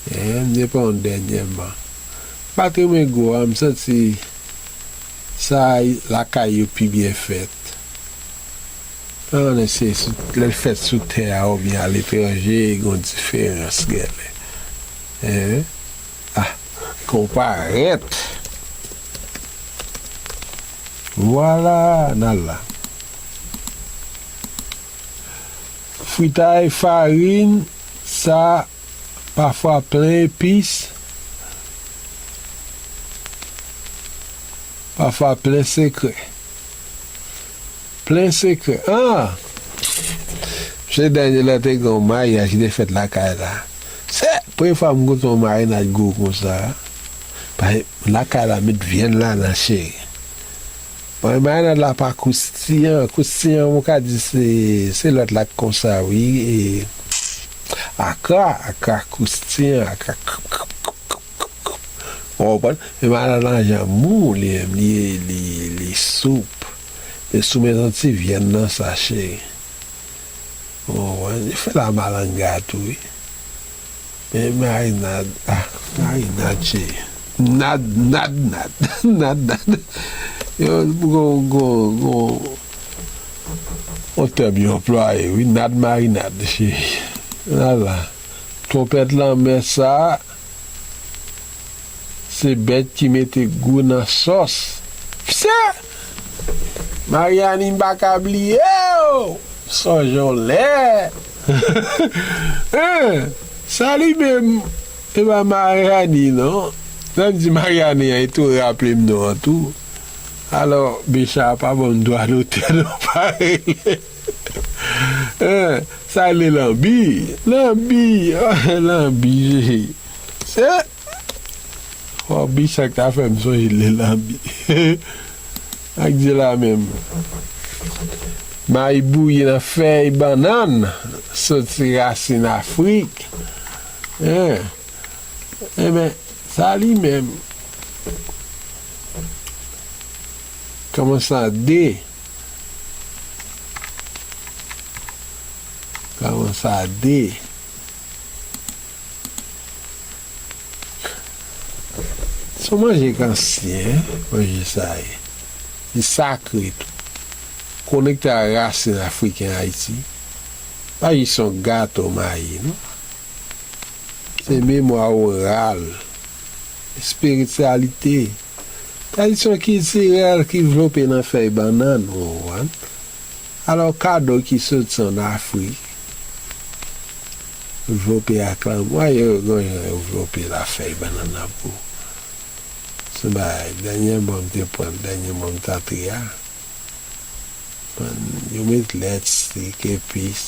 e, m te pran youn dènyèman. M pa t renmen gwo a, m santi sa lakay yo pi byen fèt. An, se sou, lè l fèt sou tè a oubyen aletranje, gen yon diferans, genlè. Hein? Ah, konparèt. Vwala, n al la. Fritay farin, sa pafwa plen epis, pafwa plen sekrè. Plen sekrè. Ah! Mesye Daniel la te gen yon maryaj ki te fèt lakay la. Se premye fwa m goute yon marinad gou konsa. Paske lakay la met vyann ladan, cheri. Bon, marinad la pa kroustiyan. Kroustiyan, ou ka di se, se lòt la k konsa, wi. E, akra, akra kroustiyan, akra. Ou konprann? Men marinad la jan mou, li, li, li, li soup. Men sou met yon ti vyann nan sa, cheri. Ou konprann? Li fè la malanga tou, wi. Men marinad, ah, marinad, cheri. Nad, nad, nad. Nad, nad. Yo, gon, gon, gon, yon tèm yo anplwaye, wi. Nad marinad, cheri. Ala. Twonpèt lanmè sa, se bèt ki mete gou nan sòs. Pse! Maryani, m pa ka bliye w! Sonje w lè. Hein, sa li menm, e pa Maryani, non. Lè m di Maryani an, e tou raple m non an tou. Alò, Bicha pa ban m dwa dotè non, pa rele. Hein, sa rele lanbi. Lanbi, lanbi. Se, oh, Bicha k ta fè m sonje le lanbi. Ak di la menm. Mayi bouyi nan fèy bannann, soti rasin Afrik. Hein. Enben, sa li menm. Kòman sa de? Kòman sa de? Se yon manje k ansyen, manje sa ye. Li sakre tou. Konekte ak rasin afriken Ayiti. Pa jis yon gato mayi, non. Se memwa oral, espirityalite, tradisyon kiltirèl ki vlope nan fèy bannann, ou konprann? Alò, kado ki soti ann Afrik, vlope ak lanmou, a yo gen jan yo vlope la fèy bannann nan pou. Se bagay, dènyèman m te pran, dènyèman m t antre a. Yo met lèt, sik, epis,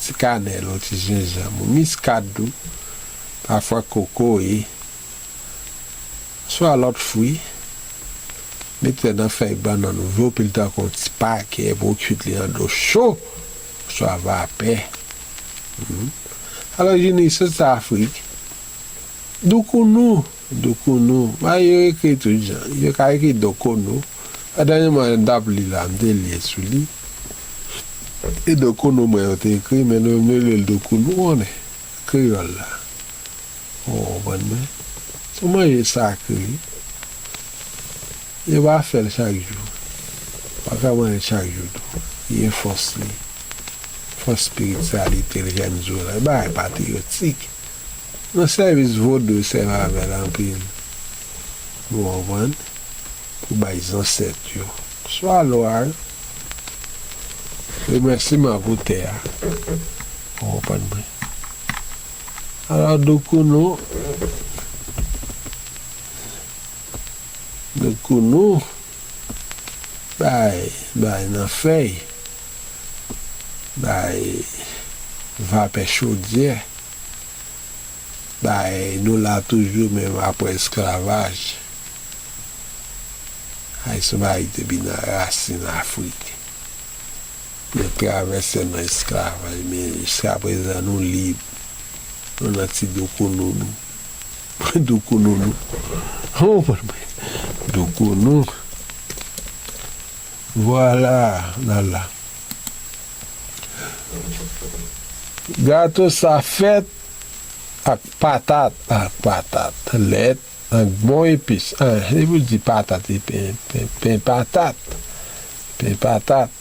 ti kanèl, yon ti jenjanm, miskad tou, pafwa kokoye, swa lòt fwi, mete nan fèy bannann, vlope l tankou yon ti pakè, pou w kuit li nan dlo cho, oswa vapè. Hmm. Alò, jini soti Afrik, doukounou, doukounou, men yo ekri tout jan. Yo ka ekri dokono. A dènyèman, m t ap li la, m te li sou li. E dokono mwen yo te ekri, men nou, nou rele l doukounou, konnen. Kreyòl la. Ou konprann mwen? Se yon manje sakre. Yo pa fè l chak jou. Pa ka manje l chak jou tou. Li gen fòs li. Fòs espirityalite l jwenn sou la. Bagay patriyotik. Nan sèvis vodou yo sèvi avè l anpil. Ou konprann? Pou bay zansèt yo. Swa lwa yo. Remèsiman pou tè a. Ou konprann mwen? Alò, doukounou, doukounou, bay, bay nan fèy, bay vapè chodyè, bay nou la toujou menm apre esklavaj. Ayisyen pa depi nan rasin Afrik. Yo travèse nan esklavaj, men jiskaprezan nou lib. Nou nan ti doukounou nou. Doukounou nou. Ou konprann mwen? Doukounou. Vwala, nala. Gato sa fèt ak patat, ak patat, lèt, ak bon epis. Ah, se pou di patat, e pen, pen, pen patat. Pen patat.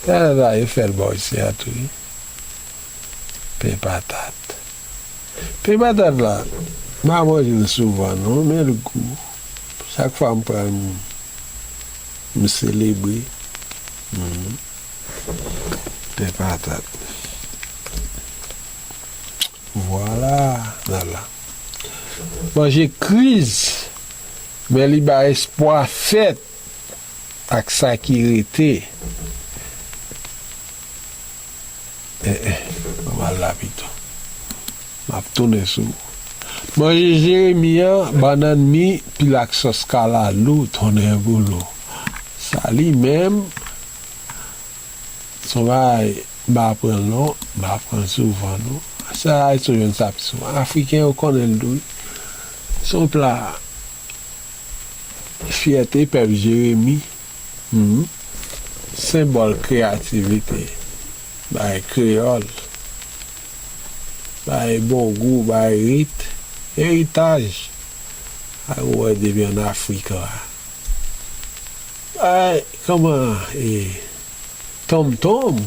Sa, sa, yo fè l bò isi a tou, wi. Pen patat. Pen patat la, m pa manje l souvan, non, men l gou. Chak fwa m pran l, m, m selebre. Mhm. Pen patat. Vwala, vwala. Manje kriz, men li ba espwa fèt ak sa ki rete. Eh, eh, ban m al la pito. M ap tounen sou ou. Manje Jeremi an, bannann mi, pile ak sòs kalalou, tonnè bolo. Sa li menm, se yon bagay m pa pran l non, m pa pran l souvan non. Se Ayisyen yo jwenn sa pi souvan. Afriken yo konnen l tou wi. Se yon pla fyète pèp Jeremi. Mhm. Senbòl kreyativite, bagay kreyòl, bagay bon gou, bagay rit, eritaj. Ay, ou wè depi ann Afrik la. Bagay, kòman, e, tonmtonm,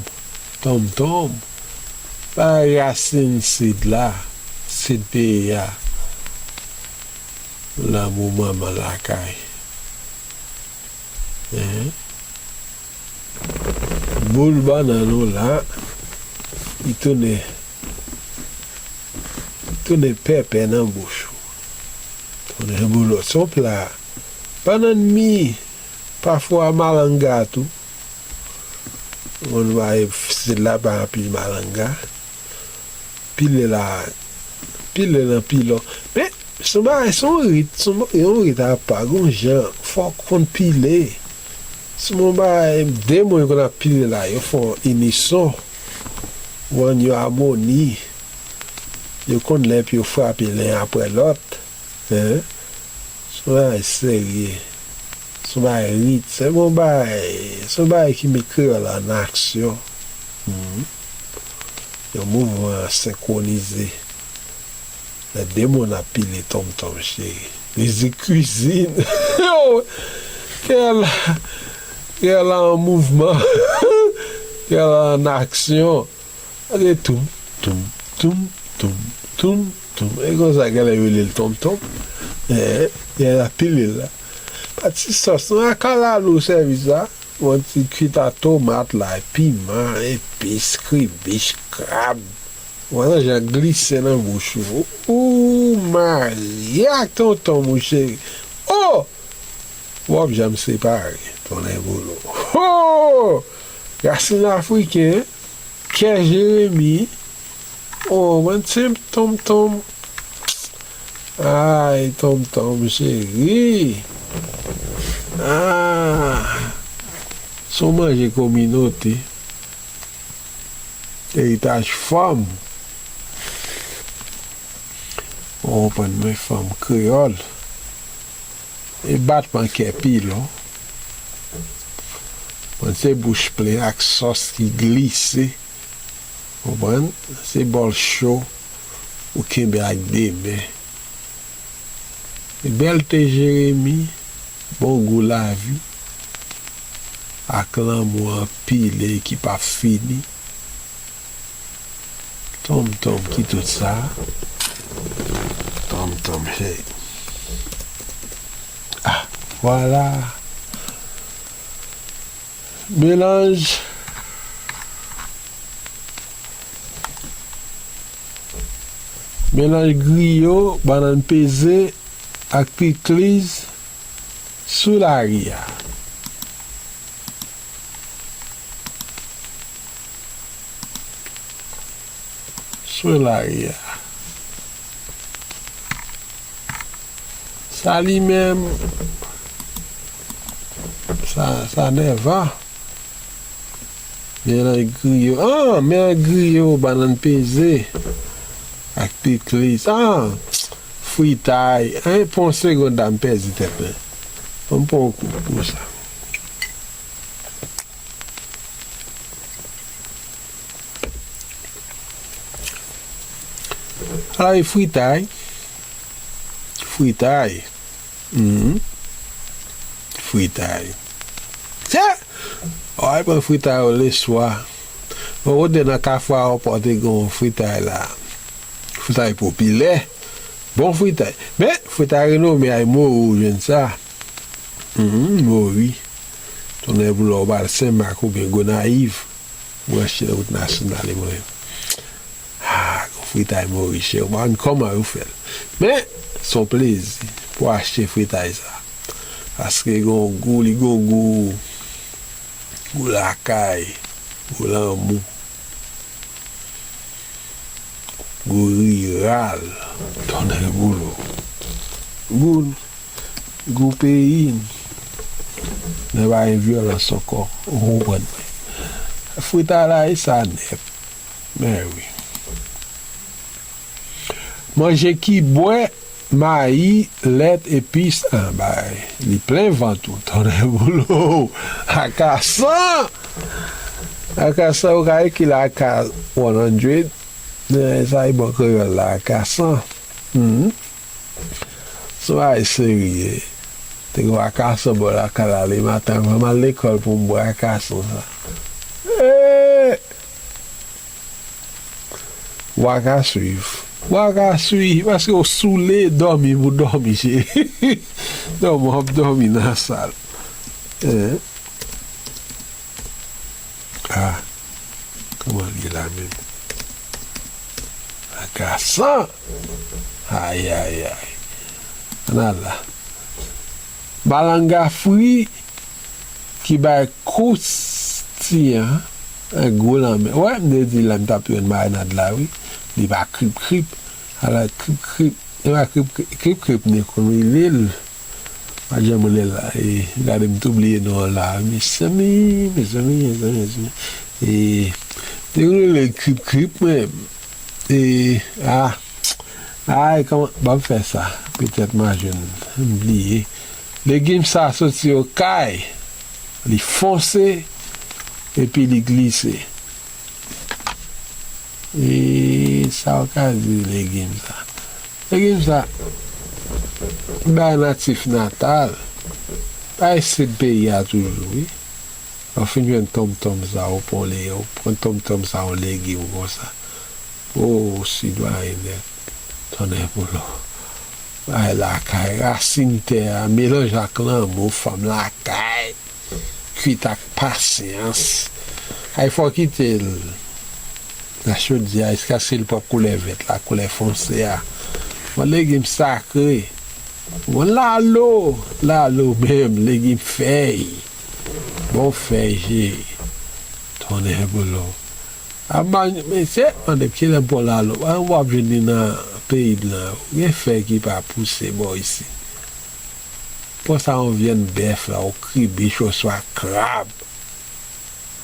tonmtonm, bagay rasin sid la, sid peyi a, lanmou manman lakay. Hein? Boul bannann ou la, li tounen, tounen pèpè nan bouch ou. Tounen boul, se yon pla. Bannann mi, pafwa malanga tou. Moun va se la pa anpil malanga. Pile la, pile nan pilon. Men, se yon bagay, se yon rit, se yon, yon rit apa, gon jan, fòk konn pile. Se yon bagay, de mo yo konn ap pile la, yo fè yon inison, yo ann yon amoni, yo konn lè epi yo frape len apre lòt, en, se yon bagay serye, se yon bagay rit, se yon bagay, se yon bagay ki met kreyòl an aksyon. Mhm. Yon mouvman senkwonize. Lè de moun ap pile tonmtonm, cheri. Mizik kwizin. Kè la, kè la an mouvman. Kè la an aksyon. Gade toum, toum, toum, toum, toum, toum. E konsa kè la yo rele l tonmtonm. E, kè la pile la. Pa ti sòs, non, a kalalou sèvis la. Yon ti kwit a tomat la, piman, epis, kribich, krab. Wè nan jan glise nan bouch ou. Ou marye ak tonton, monchè. Oh! W ap janm separe, tonnè bolo. Oh! Rasin afriken, kè Jeremi. Oh, mwen se tonmtonm. Ay, tonmtonm cheri. Ah, se yon manje kominote. Eritaj fanm. Ou konprann mwen, fanm kreyòl. E batman kè pilon. Mwen se bouch plen ak sòs ki glise. Konprann? Se bòl cho ou kenbe ak de men. Bèlte Jeremi, bon gou lavi, ak lanmou anpile ki p ap fini. Tonmtonm ki tout sa. Tonmtonm, hey. Ah, vwala. Melanj, melanj griyo, bannann peze ak pikliz sou lari a. Sou lari a. Sa li menm, sa, sa nèvan. Melanj griyo. Ah, melanj griyo, bannann peze ak pikliz. Ah, fritay. Hein, pou yon segonn la, m pèdi tèt mwen. Ban m pran yon kou pou sa. Ala e fritay. Fritay. Mhm. Fritay. Tè! Ou al pran fritay ou leswa. Ou kote nan Kafou Ayewopò te gen yon fritay la. Fritay popilè. Bon fritay. Men, fritay renome a, e Mori ou jwenn sa. Mhm, Mori. Tonnè boule, ou pa al Senmak oubyen Gonayiv. Branche nan wout nasyonal e mwen. Ah, gon fritay Mori chè. Ou pa konn kòman yo fè l. Men, se yon plezi pou achte fritay sa. Paske gon gou, li gon gou, gou lakay, gou lanmou, gou riral, tonnè boule. Gou, gou peyi n. Nèg pa gen vyolans ankò. Ou konprann mwen. Fritay la, e sa nèt. Men wi. Manje ki bwè, mayi, lèt, epis, ah, bay. Li plen vant ou, tonnè boule. Akasan! Akasan, ou ka ekri l aka one hundred. Men sa e bon kreyòl la, akasan. Mhm. Se yon bagay serye. Te gen yon akasan bò lakay la, le maten, anvan m al lekòl pou m bwè akasan sa. Eh! W a ka swiv. W a ka swiv, paske w soule, dòmi pou dòmi, cheri. Dòmi, w ap dòmi nan sal. Eh. Ah. Kòman l ye la menm? Akasan! Ay, ay, ay. Ann al la. Malanga fri ki bay koustiyan, eh, gwo lanmè. Wè, m te di la, m t ap jwenn marinad la, wi. Li pa krip krip. Ala krip krip. E pa krip krip, krip krip, m te konn rele l. Pa janm rele l la. E, gade, m tou bliye non an la. Mezanmi, mezanmi, mezanmi, mezanmi. E, te rele l Krip Krip, mwen. E, a, ay, kòman, ban m fè sa. Petèt m a jwenn, m bliye. Legim sa soti Okay, li fonse, epi li glise. E sa w ka di legim sa? Legim sa, bay natif natal, bay sid peyi a toujou, wi. Ou fin jwenn tonmtonm sa, ou pran le-, ou pran tonmtonm sa, yon legim konsa. O, sidwayen nèt, tonnè pou lò. Bay lakay, rasin tè a, melanje ak lanmou, fanm lakay. Kwit ak pasyans. Ay, fò w kite l nan chodyè a jiskaske l pran koulè vèt la, koulè fonse a. Bon, legim sakre. Bon, lalo, lalo menm, legim fèy. Bon, fèy je. Tonnè boulo. A, man, mesye, mande m kilè m pran lalo. A, w ap jwenn li nan peyi blan yo. Gen fèy ki pa pouse bò isi. Pran sa yon vyann bèf la, yon kribich oswa krab.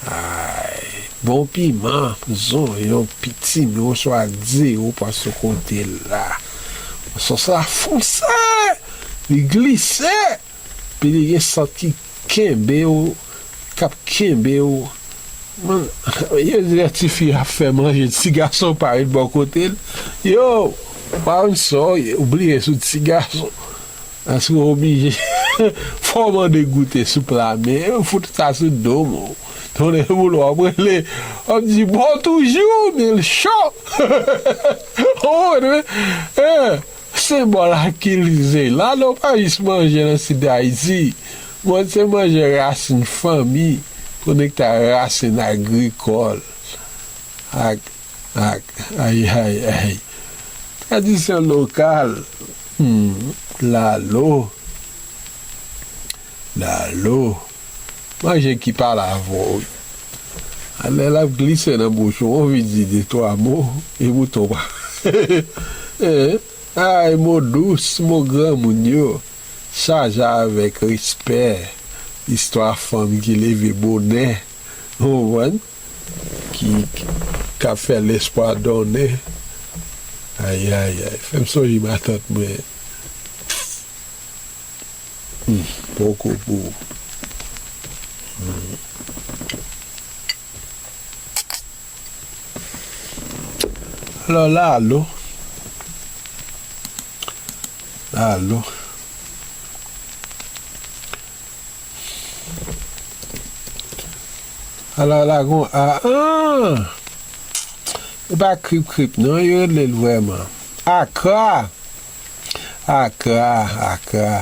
Ay, bon piman, zonyon, pitimi oswa diwo pa sou kote la. Sòs la fonse, li glise, epi li gen sant ki kenbe w, k ap kenbe w. Man, yo di lè tifi ap fè manje, ti gason pa ret bò kote l. Yo, pa konn sa w ye, ou bliye sou ti gason. Paske w oblije. Fò w mande goute sou pla, men yo fout sa sou do m. Tonnè boulo, w ap rele, w ap di, "Bon toujou, men l cho." Ou konprann, wi? Eh, senbòl akilize. Lalo pa jis manje nan Sid Ayiti. Bon, se manje rasin fanmi, konekte ak rasin agrikòl. Ak, ak, ay, ay, ay. Tradisyon lokal. Hmm, lalo. Lalo. Manje ki pale avè w, wi. Lè l ap glise nan bouch ou, w anvi di de twa mo, e bouton pa. Eh, ay, mo dous, mo granmoun yo, chaje avèk respè, istwa fanm ki leve bonè, ou konprann? Ki, ki, k ap fè lespwa donnen. Ay, ay, ay, fè m sonje matant mwen. Hmm, poko pou. Hmm. Alò, lalo. Lalo. Alò, la gon a, an! E pa Krip Krip, non, yo rele l vrèman. Akra! Akra, akra.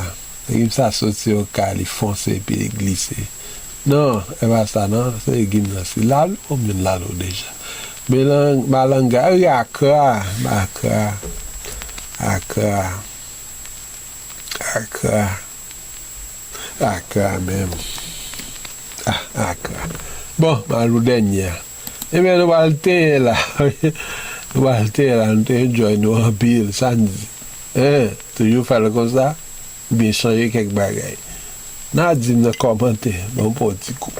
Legim sa soti Okay, li fonse epi li glise. Non, e pa sa, non, se legim nan, se lalo, m jwenn lalo deja. Melang-, malanga, wi, akra, akra, akra, akra, akra menm. Ah, akra. Bon, m al pou dènye a. Ebyen, nou pral tenyen la. Nou pral tenyen la, nou te enjoy nou anpil, sa n di. Hein, toujou fè l konsa, oubyen chanje kèk bagay. N a di m nan kòmantè, ban m pran yon ti kou.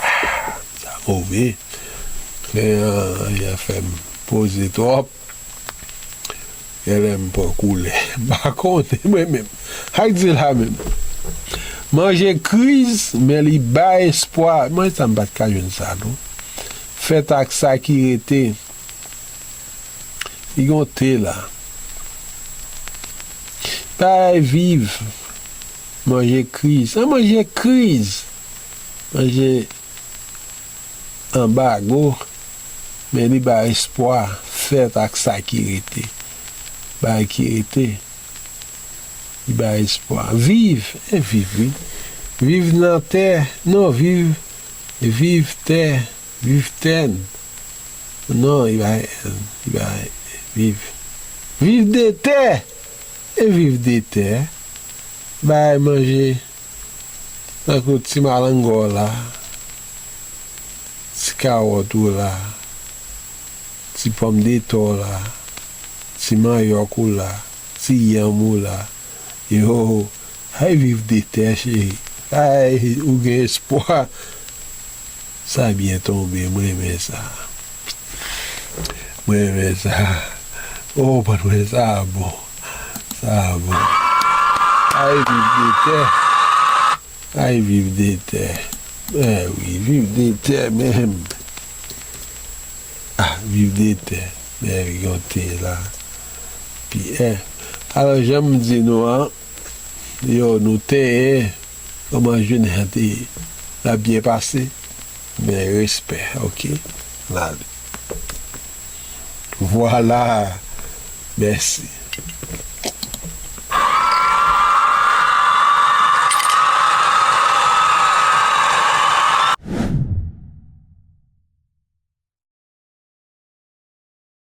Ah, sa move. Klen an, li fè m poze twòp. Genlè m pran koulè. M pa konnen mwen menm. Ak di la menm. Manje kriz, men li bay espwa. Manje sa m pa t ka jwenn sa non. Fèt ak sa ki rete. Li gon te la. Bay viv. Manje kriz. An manje kriz. Manje anbago, men li bay espwa, fèt ak sa ki rete. Bagay ki rete, li bay espwa. Viv, e viv, wi. Viv nan tè, non, viv, viv tè, viv tè n. Non, li bay, li bay, viv. Viv de tè, e viv de tè. Bay manje. Tankou ti malanga w la, ti kawòt ou la, ti pòmdetè w la, ti manyòk ou la, Ti yanm ou la. Yo, ay viv de tè, cheri. Ay, ou gen espwa. Sa byen tonbe, mwen renmen sa. Mwen renmen sa. Oh, mwen renmen sa bon. Sa bon. Ay viv de tè. Ay viv de tè. Ben wi, viv de tè menm. Ah, viv de tè. Men yon te la. Pi, eh. Alò, jan m di nou an, yo, nou te, kòman jounen an te, l ap byen pase. Men respè, oke? N ale. Vwala. Mèsi.